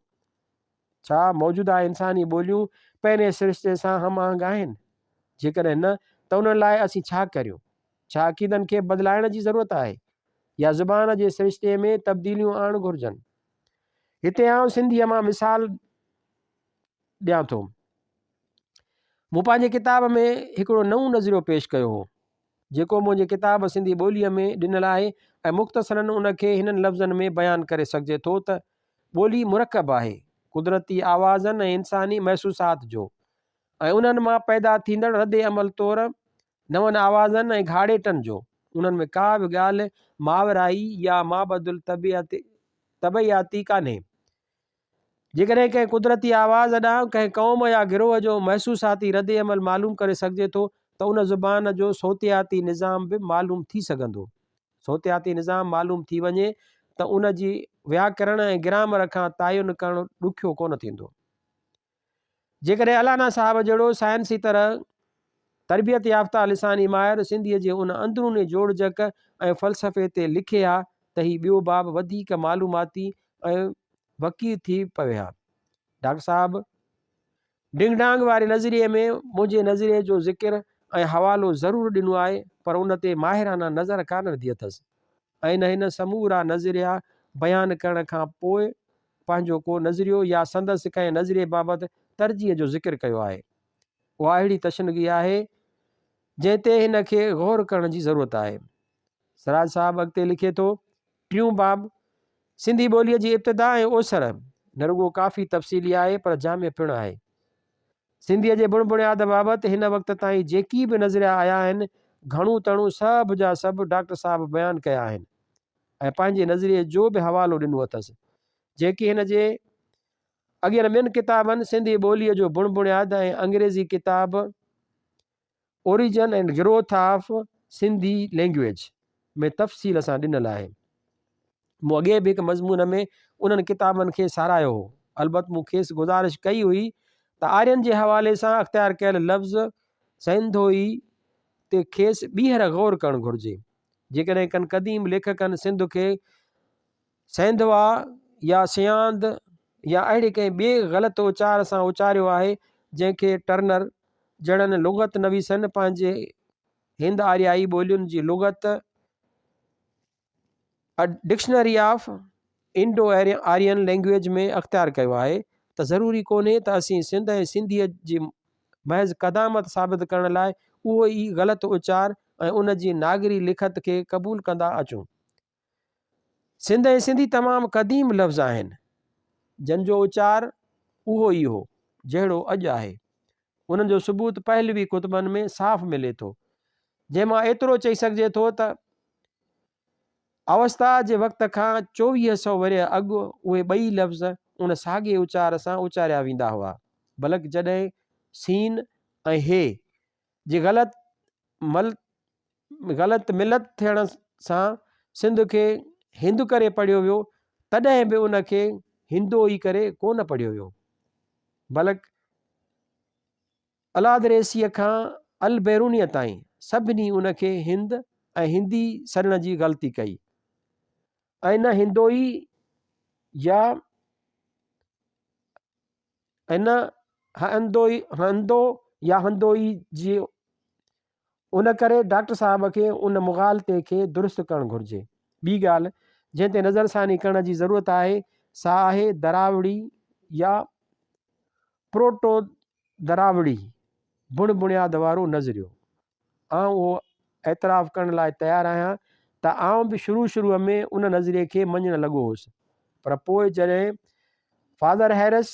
ڇا موجوده انساني ٻوليون پهرين سرشتي سان هم آهنگ آهن؟ جيڪڏهن نه ته انهن لاء اسين ڇا ڪريون؟ ڇا عقيدن کي بدلائڻ جي ضرورت آهي يا زبان جي سرشتي ۾ تبديليون آڻڻ گهرجن؟ هتي آئون سنڌيء مان مثال ڏيان ٿو. مون پنهنجي ڪتاب ۾ هڪڙو نئون نظريو پيش ڪيو هو، جيڪو منهنجي ڪتاب سنڌي ٻوليء ۾ ڏنل آهي ۽ مختصراً ان کي هنن لفظن ۾ بيان ڪري سگهجي ٿو ته ٻولي مرڪب آهي، قدرتي آوازن ۽ انساني محسوسات جو ۽ انهن مان پيدا ٿيندڙ رد عمل طور نون آوازن ۽ گهاڙيٽن جو انهن ۾ ڪا به ڳالهه ماورائي يا مابعدالطبيعاتي ڪانهي. جيڪڏهن ڪنهن قدرتي آواز ڏانهن ڪنهن قوم يا گروهه جو محسوساتي ردعمل معلوم ڪري سگهجي ٿو ته ان زبان جو صوتياتي نظام به معلوم ٿي سگهندو. صوتياتي نظام معلوم ٿي وڃي ته ان جي وياڪرڻ ۽ گرامر کان تعين ڪرڻ ڏکيو ڪونه ٿيندو. جيڪڏهن الانا صاحب جهڙو سائنسي طرح تربيت يافته لساني ماهر سنڌيء جي ان اندروني جوڙجڪ ۽ فلسفي تي لکي ها ته هي ٻيو باب وڌيڪ معلوماتي ۽ وقيع ٿي پوي ها. ڊاڪٽر صاحب ڊنگ ڊانگ واري نظريي ۾ منهنجي نظريي جو ذڪر ۽ حوالو ضرور ڏنو آهي پر ان تي ماهرانه نظر ڪانه وڌي اٿس. ۽ نه هن سمورا نظريا بيان ڪرڻ کان پوء پنهنجو ڪو نظريو يا سندس ڪنهن نظريي بابت ترجيح جو ذڪر ڪيو آهي. اها اهڙي تشنگي آهي، جنهن تي هن کي غور ڪرڻ جي ضرورت آهي. سراج صاحب اڳتي لکي ٿو، ٽيون باب سنڌي ٻوليء جي ابتدا ۽ اوسر نه رڳو ڪافي تفصيلي آهي پر جامع پڻ آهي. سنڌيء جي بڻ بڻياد بابت هن وقت تائين جيڪي به نظريا آيا آهن، گهڻو تڻو سڀ جا سڀ ڊاڪٽر صاحب بيان ڪيا آهن ۽ پنهنجي نظريي جو به حوالو ڏنو اٿس، جيڪي هن جي اڳين ٻين ڪتابن سنڌي ٻوليء جو بڻ بڻياد ۽ انگريزي ڪتاب Origin and Growth of Sindhi Language ۾ تفصيل سان ڏنل آهي. مون اڳي به هڪ مضمون ۾ انهن ڪتابن کي ساراهيو هو. البت مون کيس گذارش ڪئي هئي ته آرين جي حوالي سان اختيار ڪيل لفظ سئنڌوئي تي کيس ٻيهر غور ڪرڻ گهرجي. جيڪڏهن ڪن قديم ليکڪن سنڌ کي سئنڌوا يا سياند يا اهڙي ڪنهن ٻئي غلط اچار سان اچاريو آهي، جنهن کي ٽرنر جهڙن لغت نويسن پنهنجي هند آريائي ٻولين جي لغت A Dictionary of Indo-Aryan Language ۾ اختيار ڪيو آهي ته ضروري ڪونهي ته اسين سنڌ ۽ سنڌيء جي محض قدامت ثابت ڪرڻ لاء اهو ئي غلط اچار ۽ ان جي ناگري لکت کي قبول ڪندا اچون. سنڌ ۽ سنڌي تمام قديم لفظ آهن، جن جو اچار اهو ئي هو، جهڙو اڄ آهي. انهن جو ثبوت پهلوي ڪتبن ۾ صاف ملي ٿو، جنهن مان ايترو چئي سگهجي ٿو ته اوستا جي وقت کان 24 سئو ورهيه اڳ اهي ٻئي لفظ ان ساڳئي اچار سان اچاريا ويندا هئا، بلڪ جڏهن سين ۽ هي جي غلط مل غلط ملت ٿيڻ سان سنڌ کي هند ڪري پڙهيو ويو، تڏهن به ان کي هندو ئي ڪري ڪونه پڙهيو ويو، بلڪ الادريسيء کان البيرونيء تائين سڀني ان کي هند ۽ هندي سڏڻ جي غلطي ڪئي ۽ نه هندوئي يا ۽ نه هندوئي هندو يا هندوئي جي ان ڪري ڊاڪٽر صاحب کي ان مغالطي کي درست ڪرڻ گهرجي. ٻي ڳالهه جنهن تي نظرثاني ڪرڻ جي ضرورت آهي سا آهي دراوڙي يا پروٽو دراوڙي بڻ بڻياد وارو نظريو. آئون اهو اعتراف ڪرڻ لاء تيار آهيان ته آئون به شروع شروع ۾ ان نظريي کي مڃڻ لڳو هوس پر پوء جڏهن فادر هيرس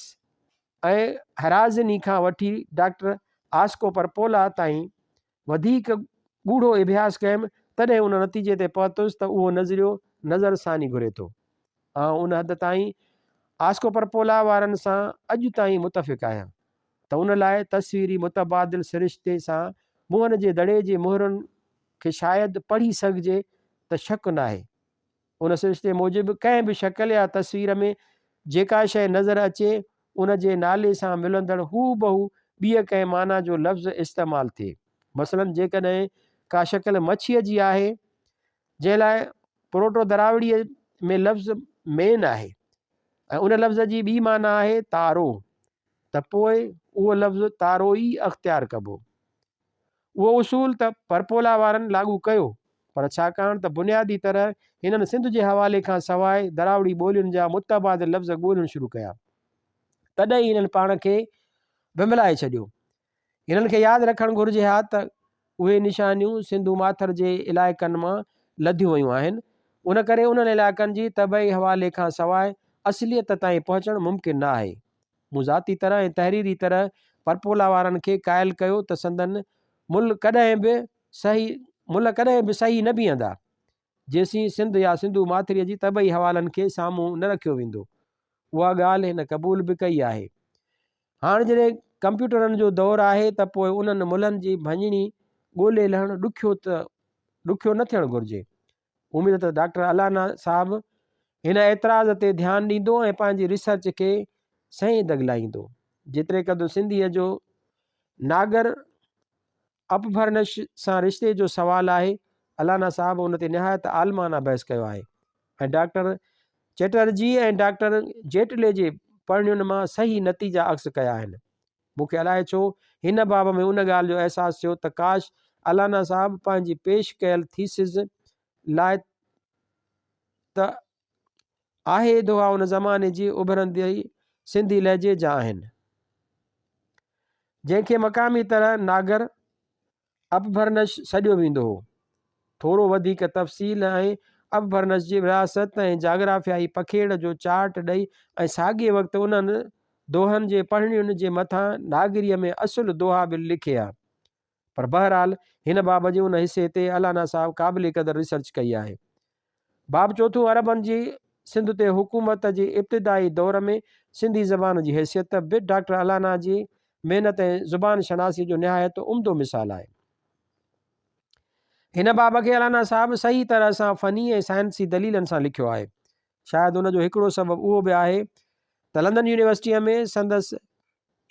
۽ هرازني کان وٺي ڊاڪٽر آسڪو پرپولا تائين وڌيڪ ڳوڙهو اڀياس ڪيم تڏهن ان نتيجي تي پهتس ته اهو نظريو نظر ثاني گهري ٿو. آئون ان حد تائين آسڪو پرپولا وارن سان اڄ تائين متفق آهيان ته ان لاء تصويري متبادل سرشتي سان موهن جي دڙي جي مهرن کي شايد پڙهي سگهجي ته شڪ ناهي. ان سرشتي موجب ڪنهن به شڪل يا تصوير ۾ جيڪا شيء نظر اچي ان جي نالي سان ملندڙ هوبهو ٻيء ڪنهن معنيٰ جو لفظ استعمال ٿئي. مثلاً جيڪڏهن ڪا شڪل مڇيء جي آهي جنهن لاء پروٽو دراوڙيء ۾ لفظ مين آهي ۽ ان لفظ جي ٻي معنيٰ آهي تارو ته پوء اهو لفظ تارو ئي اختيار ڪبو. اهو اصول ته پرپولا وارن لاڳو ڪيو، پر ڇاڪاڻ ته بنيادي طرح هنن سنڌ جي حوالي کان سواء دراوڙي ٻولين جا متبادل لفظ ڳولڻ شروع ڪيا، تڏهن ئي هنن پاڻ کي ڀنڀلائي ڇڏيو. هنن کي ياد رکڻ گهرجي ها ته اهي نشانيون سنڌو ماٿر جي علائقن مان لڌيون ويون آهن، ان ڪري انهن علائقن جي طبعي حوالي کان سواء اصليت تائين پهچڻ ممڪن نه آهي. مون ذاتي طرح ۽ تحريري طرح پرپولا وارن کي قائل ڪيو ته سندن ملهه ڪڏهن به صحيح ملهه ڪڏهن به صحيح نه بيهندا، جيسين سنڌ يا سنڌو ماٿريء جي طبعي حوالن کي سامهون نه رکيو ويندو. اها ڳالهه هن قبول به ڪئي آهي. هاڻ جڏهن ڪمپيوٽرن جو دور آهي ته پوء انهن ملهن جي ڀڃڻي ڳولي لهڻ ڏکيو ته ڏکيو نه ٿيڻ گهرجي. اميد ته ڊاڪٽر الانا صاحب هن اعتراض تي ڌيان ڏيندو ۽ پنهنجي ريسرچ کي سئين دڳ لائيندو. جيتري قدر سنڌيء جو ناگر اپڀرنش سان رشتي جو سوال آهي، الانا صاحب ان تي نهايت عالمانه بحث ڪيو آهي ۽ ڊاڪٽر چئٽرجي ۽ ڊاڪٽر جيٽلي جي پڙهڻين مان صحيح نتيجا اخذ ڪيا آهن. مون کي الائي ڇو هن باب ۾ ان ڳالهه جو احساس ٿيو ته ڪاش الانا صاحب پنهنجي پيش ڪيل ٿيسز لاء ته آهي دوها ان زماني جي اڀرندي سنڌي لهجي جا آهن، جنهن کي مقامي طرح ناگر اپڀرنش سڏيو ويندو هو. ٿورو وڌيڪ تفصيل ۽ اپڀرنش جي ورهاست ۽ جاگرافيائي پکيڙ جو چارٽ ڏئي ۽ ساڳئي وقت انهن دوهن جي پڙهڻين جي مٿان ناگريء ۾ اصل دوها به لکي ها. پر بهرحال هن باب جي ان حصي تي الانا صاحب قابل قدر ريسرچ ڪئي آهي. باب چوٿون عربن جي سنڌ تي حڪومت جي ابتدائي دور ۾ سنڌي زبان جي حيثيت به ڊاڪٽر الانا جي محنت ۽ زبان شناسيء جو نهايت عمدو مثال آهي. هن باب کي الانا صاحب صحيح طرح سان فني ۽ سائنسي دليلن سان لکيو آهي. شايد ان جو هڪڙو سبب اهو به آهي ته لندن يونيورسٽيء ۾ سندس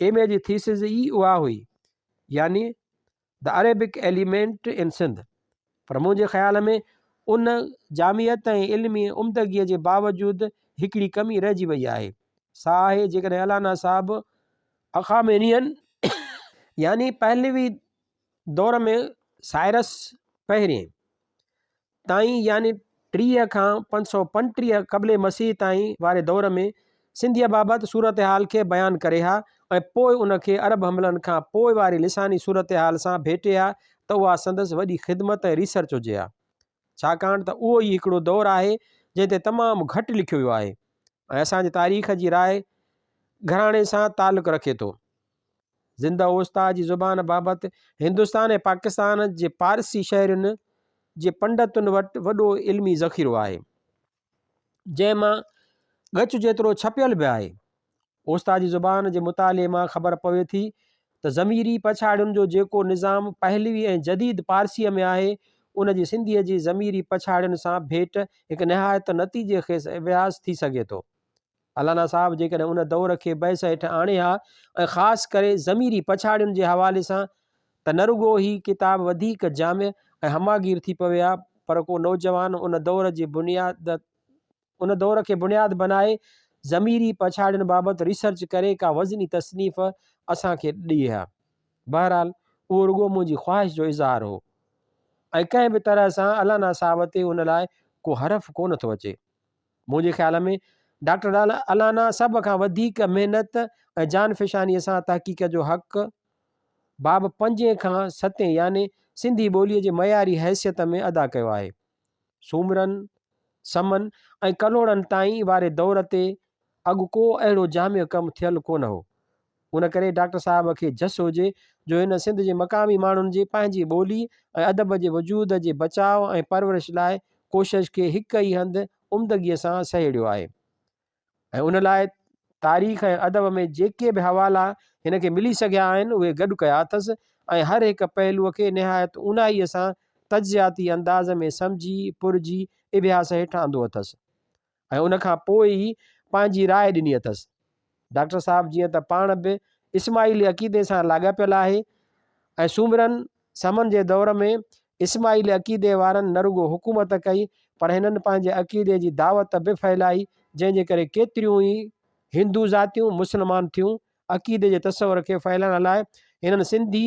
ايم اي جي ٿيسز ئي اها هئي يعني The Arabic Element in Sindh پر منهنجي خيال ۾ ان جامعيت ۽ علمي عمدگيء جي باوجود هڪڙي ڪمي رهجي وئي آهي، سا آهي جيڪڏهن الانا صاحب اخامينين يعني پهلوي دور ۾ سائرس پهرئين تائين يعني 30 کان 535 قبل مسيح تائين واري دور ۾ سنڌيء بابت صورتحال کي بيان ڪري ها ۽ پوء ان کي عرب حملن کان پوء واري لساني صورتحال سان ڀيٽي ها ته اها سندس وڏي خدمت ۽ ريسرچ هجي ها. ڇاڪاڻ ته اهو ئي هڪڙو دور آهي جنهن تي تمام گهٽ لکيو ويو آهي ۽ اسان جي تاريخ جي راء گهراڻي سان تعلق رکي ٿو. زنده اوستا جي زبان بابت هندستان ۽ پاڪستان جي پارسي شهرين جي پنڊتن وٽ وڏو علمي ذخيرو آهي، جنهن مان ڳچ جيترو ڇپيل به آهي. اوستا جي زبان جي مطالعي مان خبر پوي ٿي ته ضميري پڇاڙين جو جيڪو نظام پهلوي ۽ جديد پارسيء ۾ آهي، ان جي سنڌيء جي ضميري پڇاڙين سان ڀيٽ هڪ نهايت نتيجي خيز اڀياس ٿي سگهي ٿو. الانا صاحب جيڪڏهن ان دور کي بحث هيٺ آڻي ها ۽ خاص ڪري ضميري پڇاڙين جي حوالي سان ته نه رڳو هي ڪتاب وڌيڪ جامع ۽ هماگير ٿي پوي ها پر ڪو نوجوان ان دور جي بنياد ان دور کي بنياد بنائي ضميري پڇاڙين بابت ريسرچ ڪري ڪا وزني تصنيف اسان کي ڏئي ها. بهرحال اهو رڳو منهنجي خواهش جو اظهار هو ۽ ڪنهن به طرح سان الانا صاحب تي ان لاء ڪو حرف ڪونه ٿو اچي. منهنجي خيال ۾ ڊاڪٽر الانا سڀ کان وڌيڪ محنت ۽ جانفشانيء سان تحقيق جو حق باب پنجين کان ستين يعني سنڌي ٻوليء جي معياري حيثيت ۾ ادا ڪيو آهي. سومرن، سمن ۽ ڪلهوڙن تائين واري دور تي اڳ ڪو اهڙو جامع ڪم ٿيل ڪونه هو. ان ڪري ڊاڪٽر صاحب کي جس هجي جو هن سنڌ جي مقامي ماڻهن جي پنهنجي ٻولي ۽ ادب جي وجود جي بچاء ۽ پرورش لاء ڪوشش کي هڪ ئي هنڌ عمدگيء سان سهيڙيو آهي. ۽ ان لاء تاريخ ۽ ادب ۾ جيڪي به حوالا هن کي ملي سگهيا آهن، اهي گڏ ڪيا اٿس ۽ هر هڪ پهلوء کي نهايت اونهائيء سان تجزياتي انداز ۾ سمجهي، پرجهي، اڀياس هيٺ آندو اٿس ۽ ان کان پوء ئي پنهنجي راء ڏني اٿس. ڊاڪٽر صاحب جيئن ته پاڻ به اسماعيلي عقيدي سان لاڳاپيل آهي ۽ سومرن سمن جي دور ۾ اسماعيلي عقيدي وارن نه رڳو حڪومت ڪئي پر هنن پنهنجي عقيدي جي دعوت به ڦهلائي جنهن جي ڪري ڪيتريون ئي هندو ذاتيون مسلمان ٿيون. عقيدي جي تصور کي ڦهلائڻ لاء هنن سنڌي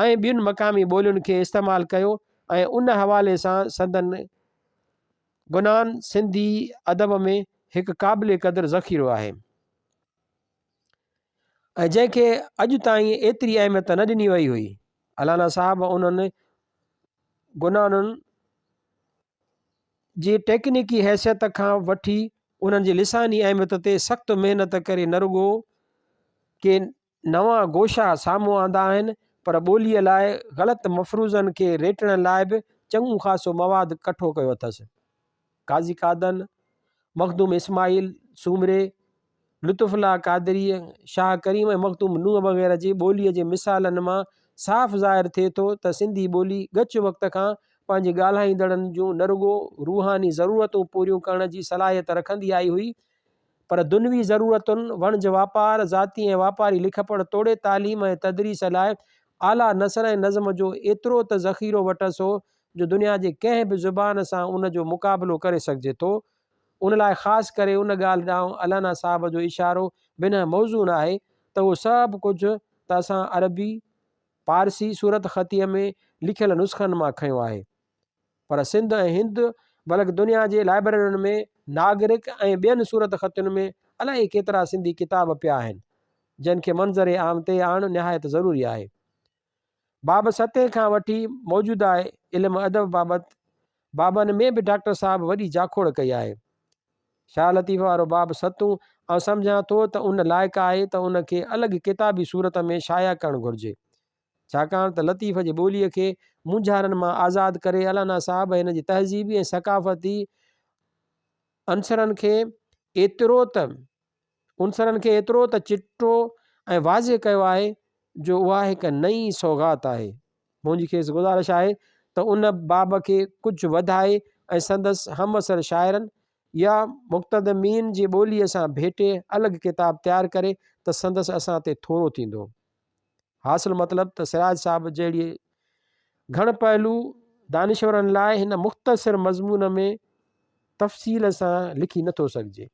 ۽ ٻين مقامي ٻولين کي استعمال ڪيو ۽ ان حوالي سان سندن گنان سنڌي ادب ۾ هڪ قابل قدر ذخيرو آهي. ۽ جنهن کي اڄ تائين ايتري اهميت نه ڏني وئي هئي. الانا صاحب انهن گنانن جي ٽيڪنيڪي حيثيت کان وٺي انهن جي لساني اهميت تي سخت محنت ڪري نه رڳو ڪي نوان گوشا سامهون آندا آهن پر ٻوليء لاء غلط مفروضن کي ريٽڻ لاء به چڱو خاصو مواد ڪٺو ڪيو اٿس. قاضي قادن، مخدوم اسماعيل سومري، لطف الله قادريء، شاهه ڪريم ۽ مخدوم نوح وغيره جي ٻوليء جي مثالن مان صاف ظاهر ٿئي ٿو ته سنڌي ٻولي ڳچ وقت کان پنهنجي ڳالهائيندڙن جون نه رڳو روحاني ضرورتون پوريون ڪرڻ جي صلاحيت رکندي آئي هئي پر دنوي ضرورتن، وڻج واپار، ذاتي ۽ واپاري لکپڙهه توڙي تعليم ۽ تدريس لاء اعليٰ نثر ۽ نظم جو ايترو ته ذخيرو وٽس هو جو دنيا جي ڪنهن به زبان سان ان جو مقابلو ڪري سگهجي ٿو. ان لاء خاص ڪري ان ڳالهه ڏانهن الانا صاحب جو اشارو بنهه موزون آهي ته اهو سڀ ڪجهه ته اسان عربي، پارسي صورتخطيء ۾ لکيل نسخن مان کنيو آهي. پر سنڌ ۽ هند بلڪ دنيا جي لائبريرين ۾ ناگرڪ ۽ ٻين صورتخطين ۾ الائي ڪيترا سنڌي ڪتاب پيا آهن، جن کي منظر عام تي آڻڻ نهايت ضروري آهي. باب ستين کان وٺي موجوده علم ادب بابت بابن ۾ به ڊاڪٽر صاحب وڏي جاکوڙ ڪئي آهي. شاهه لطيف وارو باب ستون آئون سمجهان ٿو ته ان لائق آهي ته ان کي الڳ ڪتابي صورت ۾ شايع ڪرڻ گهرجي. ڇاڪاڻ ته لطيف جي ٻوليء کي مونجهارن مان آزاد ڪري الانا صاحب هن جي تهذيبي ۽ ثقافتي عنصرن کي ايترو ته عنصرن کي ايترو ته چٽو ۽ واضح ڪيو آهي جو اها هڪ نئين سوغات آهي. منهنجي کيس گذارش آهي ته ان باب کي ڪجهه وڌائي ۽ سندس همعصر شاعرن يا مقتدمين جي ٻوليء سان ڀيٽي الڳ ڪتاب تيار ڪري ته سندس اسان تي ٿورو ٿيندو. حاصل مطلب ته سراج صاحب جهڙي گهڻ پهلو دانشورن لاء هن مختصر مضمون ۾ تفصيل سان لکي نٿو سگهجي.